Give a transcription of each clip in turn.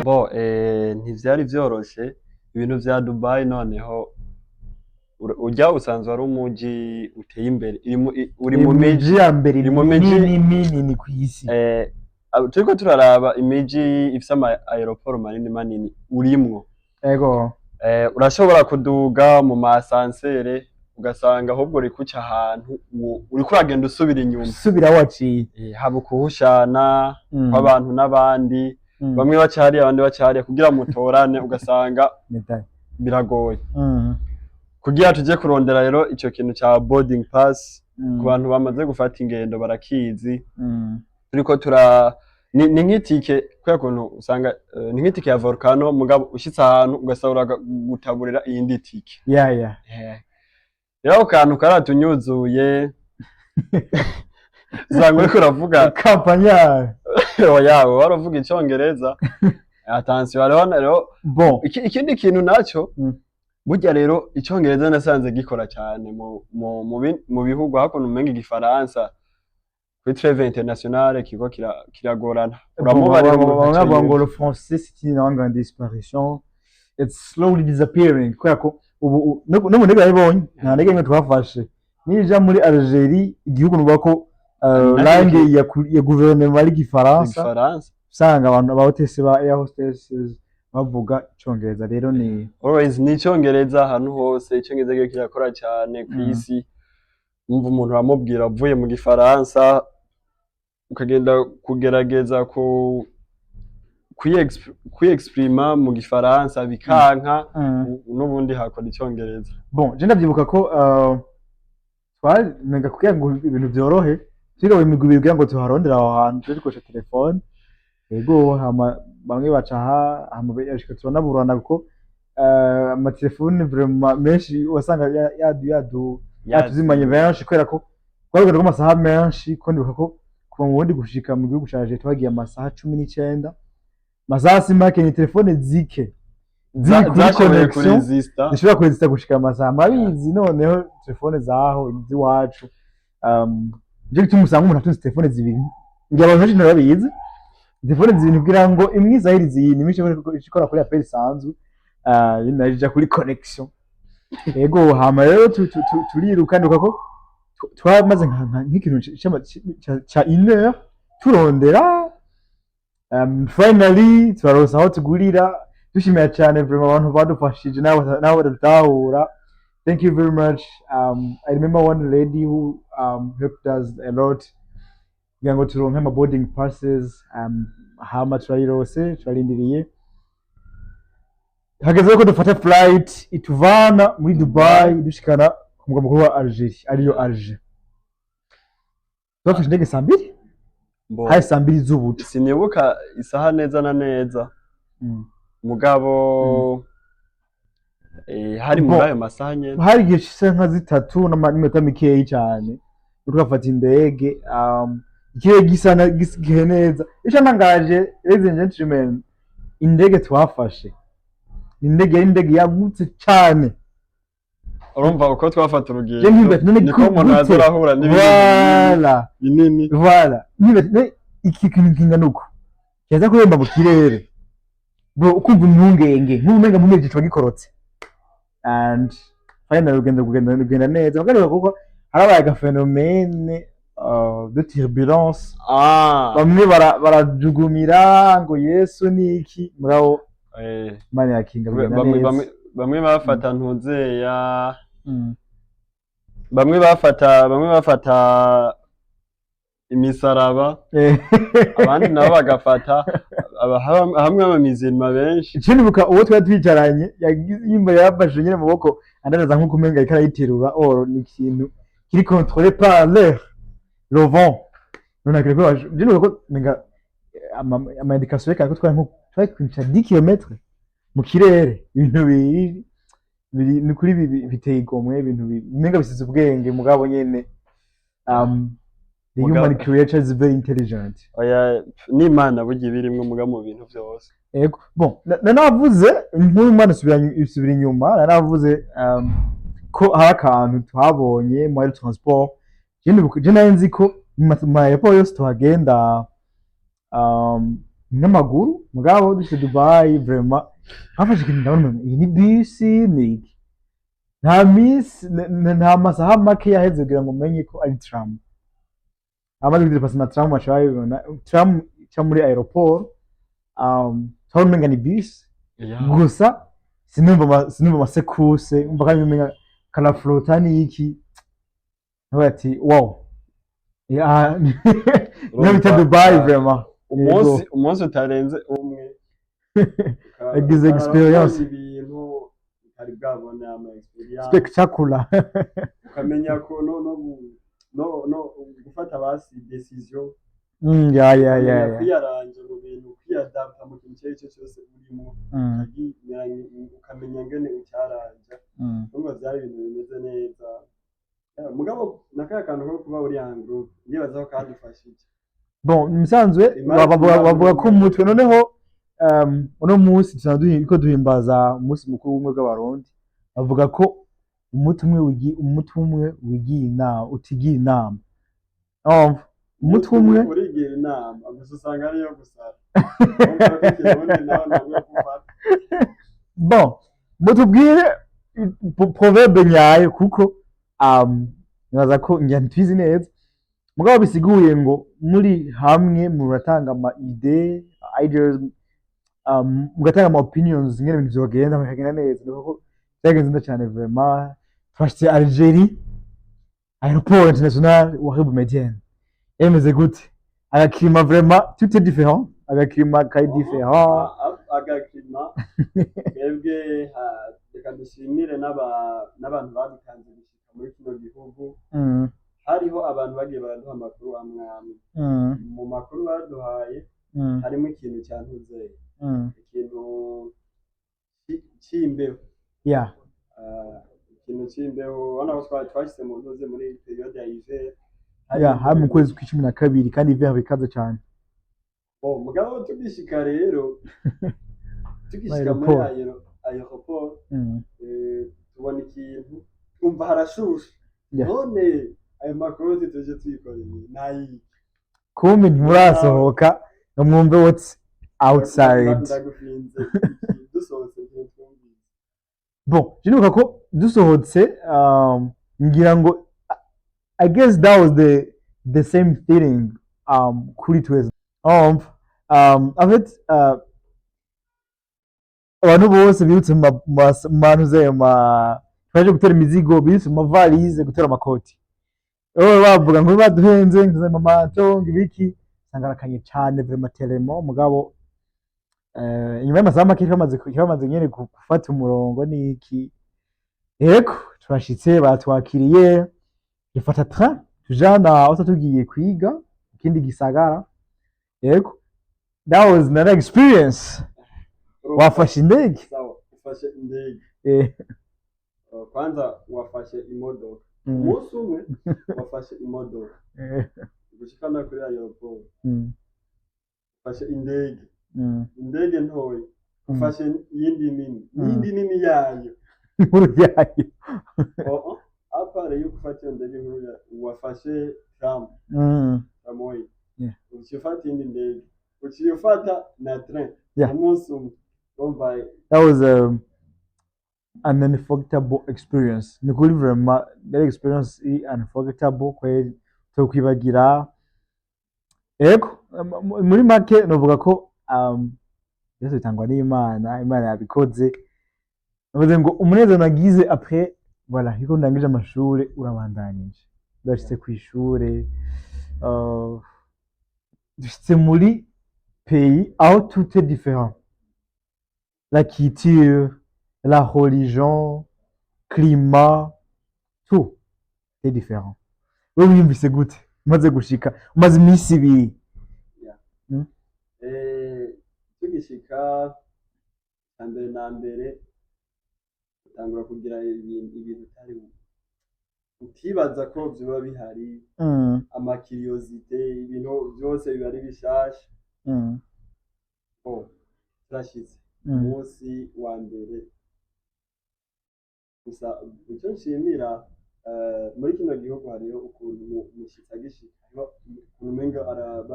Bo ntivyari vyoroshe ibintu vya Dubai. Noneho urya usanzwe ari umuji uteye imbere, uri mu miji Imiji ya mbere iri mu miji minini minini kw'isi. Turiko turaraba imiji ifise ama aéroport manini manini, urimwo. Urashobora kuduga mu ma ascenseur, ugasanga ahubwo uriko uca ahantu uriko uragenda usubira inyuma. Usubira aho waciye. Haba ukuhushana kw'abantu n'abandi, bamwe baca hariya, abandi baca hariya, kugira mutorane ugasanga Médaille. biragoye. Kugira tuje kurondera rero ico kintu ca boarding pass, ku bantu bamaze gufata ingendo barakizi. Turiko tura ni nk'itike, kubera kuntu usanga ni nk'itike ya Volcano, mugabo ushitse ahantu ugasaba gutaburira iyindi tike. Rero ako kantu karatunyuzuye, usanga uriko uravuga Campagnard. Oya, wari uvuga icongereza, attention, hariho rero Bon. Ikindi kintu naco, burya rero icongereza nasanze gikora cyane mu bihugu hakuno. Umenga igifaransa kuri trêve internationale kiriko kiragorana, uramubarira umuntu Bamwe ntaco bavuga ngo yumva. le français, c'est une langue en disparition, it's slowly disappearing, kubera ko ubu no mu ndege barabibonye, nta ndege imwe twafashe nija muri Algerie, igihugu nuvuga ko langue ya gouvernement ari igifaransa, igifaransa, usanga abantu aba hôtesse, ba air hostesses, bavuga icongereza. Rero ni Always ni icongereza ahantu hose, icongereza kiriko kirakora cyane ku isi. Umva, umuntu uramubwira avuye mu gifaransa, ukagenda kugerageza ku kwiyexprima mu gifaransa bikanka, n'ubundi hakora icongereza. Bon, je ndavyibuka ko twamenga kugira ngo ibintu vyorohe, twigawe imigwi ibiri kugira ngo tuharondere aho hantu, tuje dukoresha telefone. Yego, hama bamwe baca aha, hama bashika turanaburana, kuko amatelefone vraiment menshi wasanga yadu yatuzimanye benshi, kubera ko twari urugendo rw'amasaha menshi, ko ndibuka ko kuva mu Burundi gushika mu gihugu ca Algeria twagiye amasaha 19. Amasaha si make, ni telefone zike ziri kuri Zashoboye connection kuresista. zishobora kuresista gushika amasaha. Murabizi noneho telefone zaho z'iwacu, nico gituma usanga umuntu atunze telefone zibiri. Ngira abantu benshi ntibabizi, telefone zibiri kugira ngo imwe izahirize iyindi, imwe ishobore ikora kuri appel isanzwe, iyindi nayo ija kuri connection. Yego, hama rero turiruka. Ndibuka ko twamaze nk'ikintu ca une heure turondera. Finally turaronsa aho tugurira. Dushimira cyane vraiment abantu badufashije n'abo badutahura. Thank you very much. I remember one lady who helped us a lot kugira ngo turonke ama boarding passes. Hama turayirose, turarindiriye, hageze ko dufata flight ituvana muri Dubai dushikana ku mugwa mukuru wa Algeria, ariyo Alger. Twafashe indege saa 2, Bo, hari saa 2 z'ubuca. Sinibuka isaha neza na neza, mugabo hari muri Bo, ayo masaha nyene. Hari igihe cisa nka 3 n'iminota mikeyi cane tugafata indege. Ikirere gisa na gisigaye neza. Ico ntangaje, ladies and gentlemen, indege twafashe ni indege, yari indege yagutse cane. Urumva uko twafata Je urugendo, nkibaza none niko umuntu aza gute? arahura n'ibintu Voilà. binini. Voilà, nkibaza none iki kintu kingana uko kiza kuremba mu kirere, bro, ukumva impungenge nk'umenga mu gicuba gikorotse. And finally urugendo rugenda neza, mugareba kuko harabaye agaphénomène de turbulence. Bamwe barajugumira ngo Yesu ni iki, mugabo Imana yakinga, bigenda bamwe neza. Bamwe bafata ntuzeya, bamwe bafata imisaraba, abandi nabo bagafata hamwe abamizirima benshi. Ico nibuka, uwo twari twicaranye yimba yafashe nyine amaboko andanaza nk'uko umenga ariko arayiterura, or ni ikintu kiri contrôlé par l'air, le vent. None akiri ko je nibuka ko menga ama indication yerekana ko twari nko twari kwica 10 km mu kirere. Ibintu biri ni kuri biteye igomwe, ibintu umenga bisize ubwenge, mugabo nyene the human creature is very intelligent. Oya, n'Imana burya ibirimwo muga mu bintu vyose. Ego. Bon, nanavuze nk'uyu mwana isubira inyuma, nanavuze ko hari akantu twabonye muri transport. Je nari nzi ko mu ma aéroport yose tuhagenda. N'amaguru. Mugabo dushitse Dubai, vraiment hafashe ikintu, ndabona umengo iyi ni bisi, ni iki? Nta minsi nta masaha make yaheze kugira ngo umenye ko ari tram. Amaze kudepasa na tram, baca babibona tram ica muri aéroport. Twabona umenga ni bisi gusa, sinumva ama secousses, umva kandi umenga karaflota n'iki. Nawe ati: "Wow, yeah." Niyo bita Dubai vraiment. Umunsi utarenze umwe Yagize experience. Ibintu utari bwabone, ama experience Spectacular. Ukamenya ko no gufata basi décision, ya. ukamenya kwiyaranja mu bintu, kwiyadapta mu kintu icyo ari cyo cyose urimo, ukamenya ngene ucyaranja. Urumva byari ibintu bimeze neza. Yeah, mugabo nakaya kantu ko kuba uri en groupe, ndibaza ko kadufashije. Bon, musanzwe Imana bavuga ko umutwe noneho uno munsi dusanzwe turiko duhimbaza umunsi mukuru w'ubumwe bw'Abarundi, bavuga ko umutwe umwe wigiye inama utigira inama. Urumva? Umutwe umwe urigira inama, gusa usanga ariyo gusara. Urumva ko Ikirundi nawe ntabwo gufata. Bon, mutubwire proverbe nyayo, kuko nibaza ko ngira ntituyizi neza, mugabo bisiguye ngo muri hamwe muratanga ama idées, ideas, mugatanga ama opinions ingene ibintu vyogenda, bikagenda neza. Ni kuko vyagenze neza cane vraiment. Twashitse Algerie, aéroport international Houari Boumediene, yemeze gute agaclimat? Vraiment tout est différent, agaclimat kari différent. Agaclimat twebwe, reka dushimire n'abantu badutanze gushika muri kino gihugu. Hariho abantu bagiye baraduha amakuru amwe amwe. Mu makuru baduhaye harimo ikintu cyantuze, ikintu c'imbeho. Ah, ikintu c'imbeho, urabona ko twari twashyize mu ntuze muri période ya hiver. Yeah, hari mu kwezi kwa 12, kandi hiver bikaze cyane. Oh, mugabo tugishika rero, tugishika muri Aéroport. Aéroport, tubona ikintu, twumva harashushe. None ayo makoti tuje tuyikoreye nayiki? Kumbe ntimurasohoka ngo mwumve what's outside. Ndagufinze iki, dusohotse ikintu twumvise. Bon, nibuka ko dusohotse, ngira ngo I guess that was the same feeling kuri twese. En fait, abantu bose birutse mu mantuze ma twaje gutera imizigo, birutse mu mavalize gutera amakoti. Wowe bavuga ngo baduhenze, ngo amamanto, ngo ibiki, usanga arakanye cane vraiment, tellement. Mugabo inyuma y'amasaha make twamaze nyene gufata umurongo n'iki, yego, turashitse, batwakiriye, dufata train tujana aho tugiye kwiga ikindi gisagara. Yego, that was another experience. Wafashe indege. Sawa, ufashe indege. Kwanza wafashe imodoka. Umunsi umwe wafashe imodoka gushikana kuri aéroport, ufashe indege, indege ntoya, ufashe iyindi nini, iyindi nini yayo. Inkuru yayo. Oh, à part yuko ufata iyo ndege nkuru wafashe tram, tramway, uciye ufata iyindi ndege, uciye ufata na train umunsi umwe, urumva. That was an unforgettable experience. Ni kuri vraiment that experience is unforgettable kweli, tokwibagira. Ego, muri make novuga ko byose bitangwa n'Imana, Imana yabikoze. Navuze ngo umunezero nagize après, voilà, yuko ndangije amashure urabandanije. Ndashitse kw'ishure, dushitse muri pays aho tout est différent, la culture, la religion, climat, tout est différent. Wewe wiyumvise gute umaze gushika, umaze iminsi 2? Tugishika, mbere na mbere utangura kugira ibintu utari utibaza ko vyoba bihari, ama curiosité, ibintu byose biba ari bishasha. Oh, turashitse umunsi wa mbere. Gusa icyo nshimira, muri kino gihugu hariho ukuntu umushitsi agishika, hariho ukuntu umenga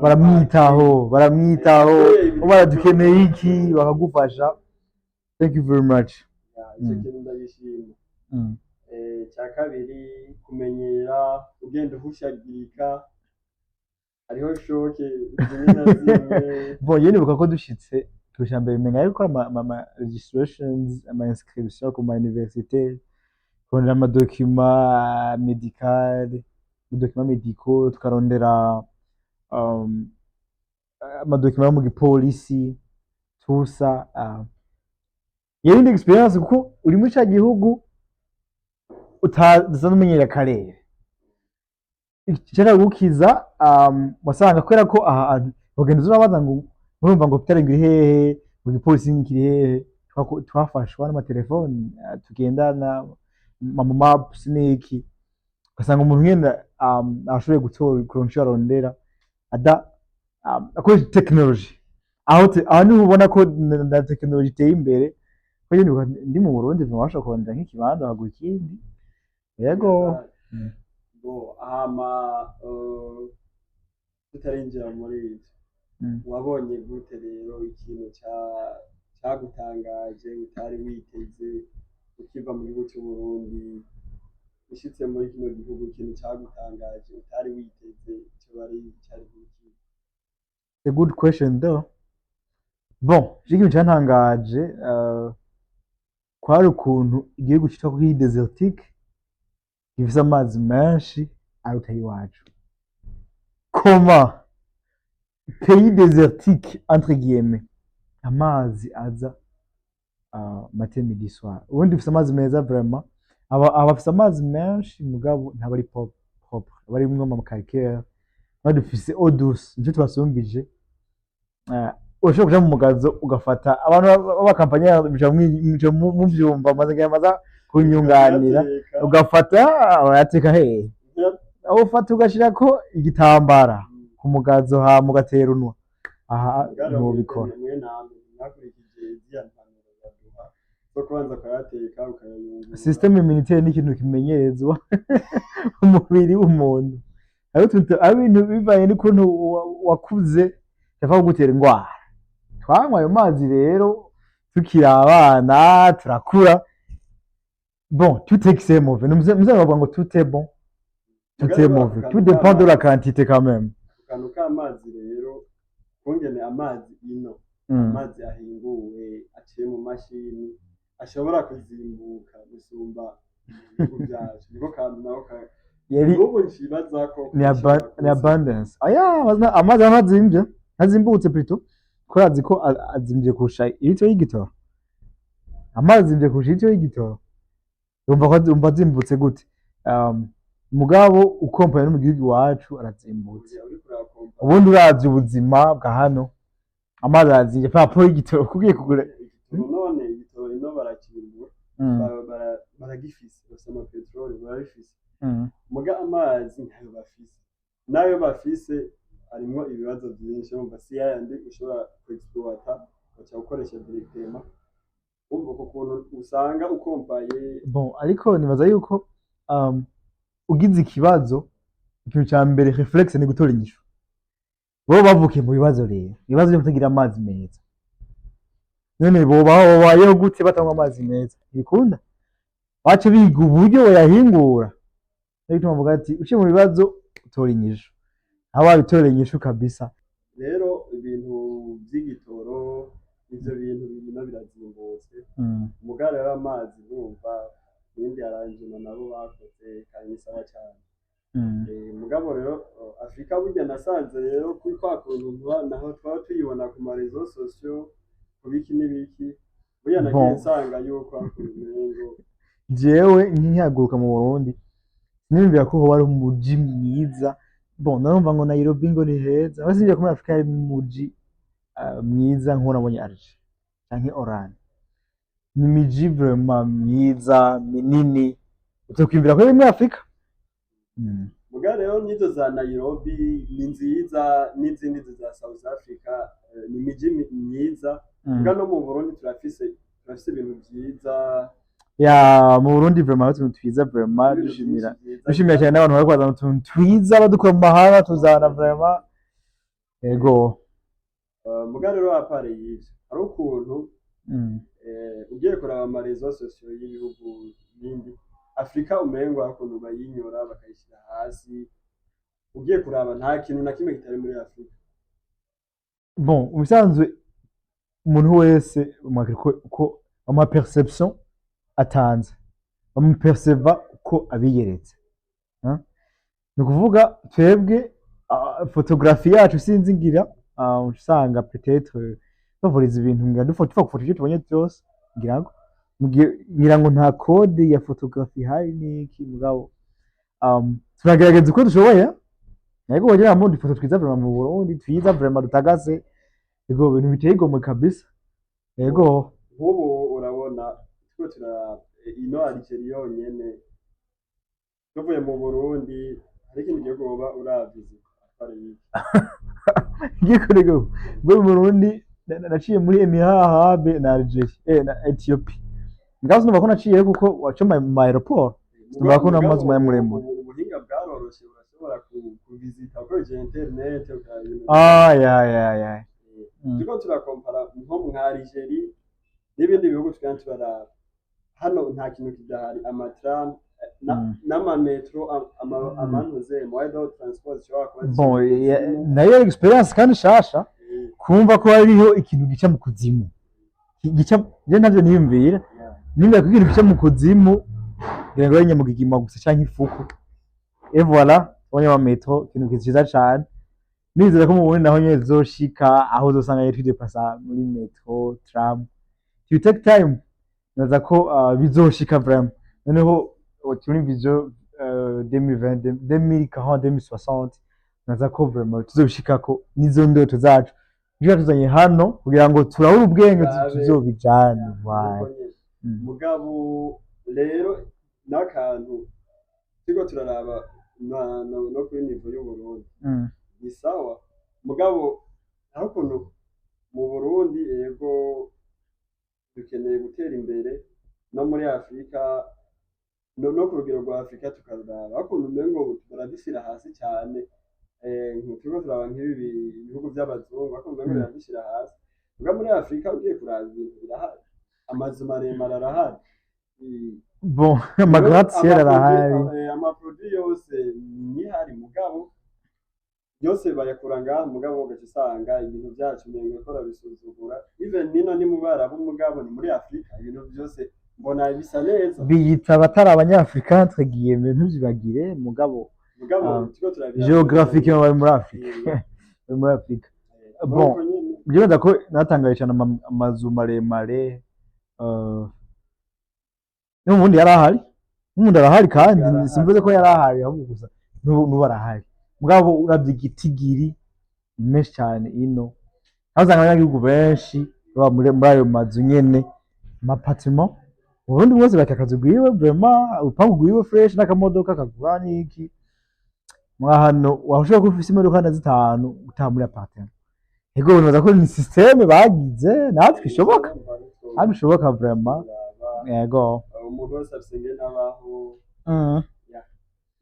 Baramwitaho, baramwitaho. Ibintu Kuba dukeneye iki, bakagufasha. Thank you very much. Ya, icyo kintu ndabishima. Icya kabiri, kumenyera ugenda uhushagirika, hariho choc zimwe na zimwe. Bon, yewe nibuka ko dushitse kurusha mbere menya ariko ama registrations, ama inscription ku ma université, kurondera ama document médical, document médicaux, tukarondera ama document yo mu gipolisi tusa. Yari experience kuko uri muri ca gihugu utaza n'umenyera akarere gukiza. Wasanga kubera ko aha ugenda urabaza ngo urumva ngo hôpital ngo iri hehe, ngo igipolisi kiri hehe. Twafashwa n'amatelefoni tugendana, ama maps n'iki, ugasanga umuntu nyene ashoboye gutora, kuronka ico arondera ada akoresha technology. Aho niho ubona ko na technology iteye imbere, ko nyene ndi mu Burundi ntibasha kurondera nk'ikibanza bagura ikindi, yego. Bo hama tutarinjira muri ivyo, wabonye gute rero ikintu cagutangaje utari witeze ukiva mu gihugu c'u Burundi, ushitse muri kino gihugu? Ikintu cagutangaje utari witeze coba ari cari nk'iki? A good question though. Bon, je ikintu cyantangaje kwari ukuntu igihugu citwa ko kiri désertique gifise amazi menshi aruta iwacu. Comment pays désertique entre guillemets, amazi aza matin, midi, soir? Ubundi dufise amazi meza vraiment, aba bafise amazi menshi mugabo ntaba ari propre, aba arimwo ama calcaire. Naho dufise eau douce, nico tubasumbije. Urashobora kuja mu mugazo ugafata abantu b'abakampanye bica muvyumva maze maza kunyunganira. Uyateka. Ugafata, bayateka hehe? Aho ufata ugashirako igitambara ku mugazo hama ugatera unwa. Aha ntubikora. Mwe namwe mwakurikije ziriya mpanuro baduha zo kubanza ukayateka, ukayayungurura. Système immunitaire ni ikintu kimenyerezwa umubiri w'umuntu. Hariho utuntu, hariho ibintu bivanye n'ukuntu wakuze yapfa kugutera indwara. Twanywa ayo mazi rero tukiri abana, turakura. Bon, tout est mauvais. Nous bavuga ngo tout est bon, tout est mauvais, tout dépend de la quantité quand même. Ako kantu k'amazi rero, kungene amazi ino, amazi ahinguwe aciye mu mashini ashobora kuzimbuka gusumba mu bihugu byacu, niko kantu nako yari n'ubu ncibaza ko ni abundance. Aya amazi ntazimbye, ntazimbutse plutôt, ko azi ko azimvye kurusha ilitiro y'igitoro. Amazi azimvye kurusha ilitiro y'igitoro, urumva ko umva azimbutse gute? Mugabo ukompaye no mu gihugu iwacu arazimbutse. Uriko urakompa. Ubundi uravye ubuzima bwa hano, amazi arazimvye par rapport y'igitoro kugiye kugura. Igitoro none, igitoro ino barakimbura, baragifise, bafise amapeteroli, barabifise. Muga amazi ntayo bafise, n'ayo bafise harimwo ibibazo vyinshi. Urumva si yayandi ushobora kuexploita ugaca ukoresha directement. Urumva uko kuntu usanga ukompaye. Bon, ariko nibaza yuko ugize ikibazo, ikintu ca mbere réflexe ni gutora inyishu. Bo bavukiye mu bibazo rero, ibibazo vyo kutagira amazi meza. None bobaho, babayeho gute batanywa amazi meza? Ntibikunda. Bace biga uburyo bayahingura. Nico gituma mvuga ati uciye mu bibazo utora inyishu, aho babitoreye inyishu kabisa. Rero ibintu vy'igitoro, ivyo bintu birimo birazimbutse. Mugabo rero amazi, ndumva ibindi arrangement nabo bakoze kandi ni sawa cane. Mugabo rero Afrika burya nasanze rero kuri kwa kuntu naho twaba tuyibona ku ma réseaux sociaux, ku biki n'ibiki, burya nagiye Bon. nsanga yuko hakuntu umengo Jewe nkihaguruka mu Burundi niyumvira ko hoba ari umuji mwiza. Bon, narumva ngo Nairobi ngo ni heza, aho sinjye ko muri Afrika hari umuji mwiza nk'uwo nabonye Alger canke Oran. Ni imiji vraiment myiza minini, utokwiyumvira ko ari muri Afrika. Muga rero n'izo za Nairobi ni nziza, n'izindi za South Africa, ni imiji myiza. Muga no mu Burundi turafise ibintu vyiza. Ya, mu Burundi vraiment hari utuntu twiza vraiment. Ibintu Dushimira vyinshi vyiza. Dushimira cyane n'abantu bari kwazana utuntu twiza badukura mu mahanga tuzana vraiment, yego. Muga rero à part y'ivyo, hari ukuntu ugiye kuraba ama réseaux sociaux y'ibihugu bindi, Afrika umengo hari ukuntu bayinyora bakayishira hasi. Ugiye kuraba, nta kintu na kimwe kitari muri Afrika. Bon, ubusanzwe umuntu wese mwakira ko ama perception atanze, bamuperceva uko abiyeretse. Hein? Ni ukuvuga twebwe photographie yacu, sinzi, ngira usanga peut-être bavuriza ibintu, ngira dufata gufata ivyo tubonye byose, ngira ngo ngira ngo nta code ya photographie ihari n'iki. Mugabo turagerageza uko dushoboye. Ariko wagira ngo udufoto twiza vraiment mu Burundi, twiza vraiment, dutagase. Yego, ibintu biteye igomwe kabisa, yego. Nk'ubu urabona turiko turaraba ino Algeria yonyene, tuvuye mu Burundi, hari ikindi gihugu woba uravisita à part y'iki? Ngikorego bwo mu Burundi, naciye muri Emirats Arabes na Algeria, na Ethiopie. Ngaho sinumva ko naciye kuko waca mu aéroport. Sinumva ko namaze umwanya muremure. Ubuhinga bwaroroshe, urashobora kuvisita ukoresheje internet, ukaraba ibintu. Ah, ya ya ya. Turiko turakompara nko nka Algeria n'ibindi bihugu, tugenda turaraba hano nta kintu kidahari: ama tram n'ama métro, amantuze moyen de transport zishobora kuba Bon, zishobora kuzimu. Nayo expérience kandi shasha, kumva ko hariho ikintu gica mu kuzimu. Gica je ntavyo niyumvira. Nimba ko ikintu gica mu kuzimu, ngira ngo ari nyamugigima gusa canke ifuku. Et voilà, ubonye ama métro, ikintu ciza cane. Nizera ko mu Burundi naho nyene zizoshika aho uzosanga rero twidepasa muri métro, tram. You take time, nibaza ko bizoshika vraiment. Noneho turi vision 2020, 2040, 2060, nibaza ko vraiment tuzobishikako. Nizo ndoto zacu, ivyo tuzanye hano kugira ngo turabure ubwenge, Turabe. tuzobijane. Voilà. Nuko nyene. Mm. Mugabo rero n'akantu turiko turaraba no kuri niveau y'Uburundi ni sawa, mugabo aho ukuntu mu Burundi, yego, dukeneye gutera imbere no muri Afrika, no ku rugero rwa Afrika tukaruraba, aho ukuntu umengo baradushyira hasi cyane. Turiko turaba nk'ibi bihugu by'abazungu, ariko umengo biradushyira hasi. Muga muri Afrika ugiye kuraba, ibintu birahari, amazu maremare arahari. Bon, ama gratte-ciel arahari. Ama produit yose nihari, mugabo yose bayakura ngaha, mugabo ugaca usanga ibintu byacu umengo ko barabisuzugura. Even nino ni mu Barabu, mugabo ni muri Afrika, ibintu byose mbona bisa neza. Biyita abatari abanyafrika, entre guillemets, ntuvyibagire, mugabo Mugabo turiko turabira géographiquement bari muri Afrika, bari muri Afrika. Bon. Nuko nyene. Ndibaza ko natangaye cyane amazu maremare, n'ubundi yari ahari, n'ubundi arahari kandi. Yarahari. Simvuze ko yari ahari, ahubwo gusa n'ubu arahari, mugabo uravye igitigiri ni menshi cyane ino, aho usanga abanyagihugu benshi baba muri ayo mazu nyene, ama appartement. Uburundi bwose baka akazu gwiwe vraiment, urupangu rwiwe fresh, n'akamodoka kagura n'iki. Mwa hano washobora kuba ufise imodoka na zitanu utaha muri appartement. Ego, nibaza ko ni système bagize, natwe ishoboka, natwe ishoboka vraiment, yego. Umuntu wese afise ingene abaho.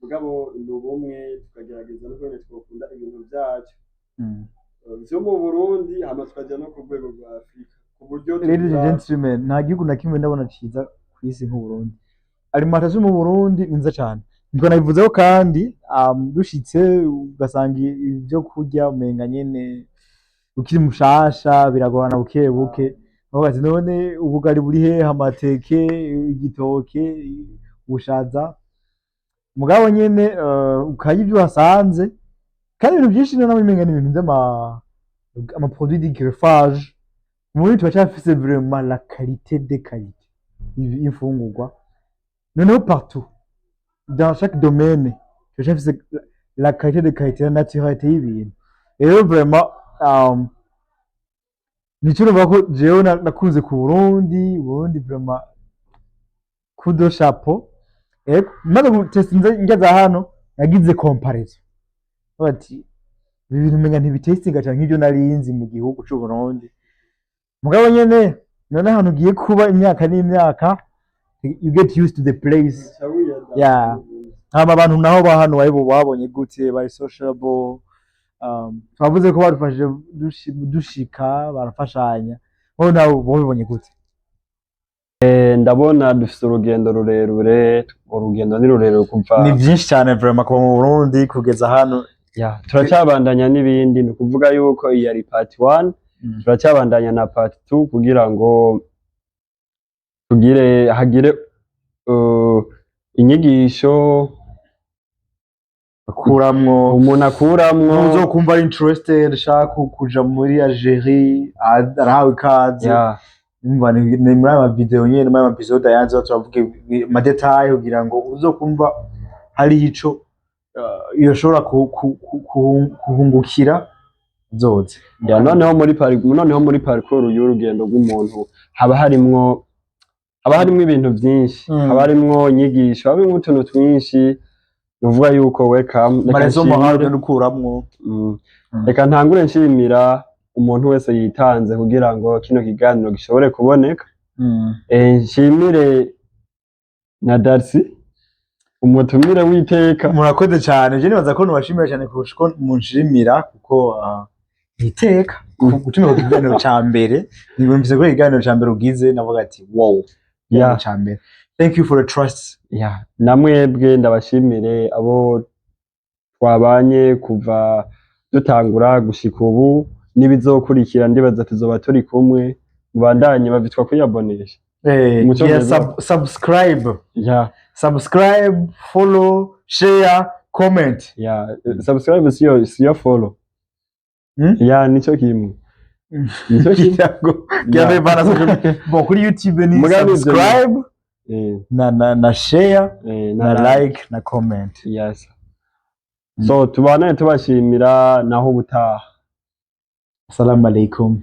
Mugabo ni ubumwe, tukagerageza n'ukungene twokunda ibintu vyacu vyo mu Burundi, hama tukaja no ku rwego rwa Afrika ku buryo Ladies and gentlemen, nta gihugu na kimwe ndabona ciza ku isi nk'Uburundi. Alimentation mu Burundi ni nziza cane, niko nabivuzeho kandi dushitse ugasanga ibyo kurya umenga nyene ukiri mushasha biragorana buke buke. Bavuga ati: "None ubugari buri hehe, amateke, igitoke, ubushaza?" Mugabo nyene ukarya ivyo wasanze, kandi ibintu vyinshi none umenga ni ibintu vy'ama ama produit de greffage. Muri turacyafise vraiment la qualité de qualité y'imfungurwa. Noneho partout, dans chaque domaine, turacyafise la qualité de qualité, la naturalité y'ibintu. Rero vraiment nico numva ko jewe nakunze ku Burundi. Burundi vraiment, coup de chapeau. Ego, maze gutesta ngeze hano, nagize comparaison, bati ibi bintu umenga ntibitestinga cane nk'ivyo nari nzi mu gihugu c'u Burundi. Mugabo nyene none ahantu ugiye kuba imyaka n'imyaka, you get used to the place. Uca wiyada. Yeah. Hama abantu naho ba hano bari babonye gute? Bari sociable? Twavuze ko badufashije dushika barafashanya. Wowe nawe wabibonye gute? Ndabona dufise urugendo rurerure, urugendo ni rurerure kuva Ni byinshi cyane vraiment, kuva mu Burundi kugeza hano. Ya, turacyabandanya n'ibindi. Ni ukuvuga yuko iyi yari part 1, turacyabandanya na part 2 kugira ngo tugire hagire inyigisho Akuramwo umuntu akuramwo. Uzokumva ari interested, ashaka kuja muri Algerie, arahawe ikaze. Umva, ni muri aya mavideo nyene, muri aya episode ayanze, turavuga ama détails kugira ngo uzokumva hari ico yoshobora kuhungukira zoze. Ya, noneho muri parcours y'urugendo rw'umuntu haba harimwo ibintu vyinshi, haba harimwo inyigisho, haba harimwo utuntu twinshi. Nuvuga yuko welcome. Reka Marezo mahari ugenda ukuramwo. Reka ntangure nshimira umuntu wese yitanze kugira ngo kino kiganiro gishobore kuboneka. Nshimire na Darcy, umutumire w'iteka. Murakoze cyane. Je nibaza ko nubashimira cyane kurusha uko munshimira, kuko iteka gutumira ku kiganiro ca mbere, nibumvise ko ikiganiro ca mbere ugize, navuga ati: "Wow." Ikiganiro ca mbere, thank you for the trust. Ya, namwebwe ndabashimire abo twabanye kuva dutangura gushika ubu, n'ibizokurikira ndibaza tuzoba turi kumwe. Mubandanye bavitwa kwiyabonesha mu Cyongereza. Subscribe. Subscribe, follow, share, comment. Ya, subscribe siyo follow. Ya, nico kimwe, nico kimwe. Kugira ngo bana social media. Bon, kuri YouTube ni Mugabe ivyo subscribe na share na na like na comment. Yes, so tubandanye tubashimira, naho ubutaha. Assalamu alaikum.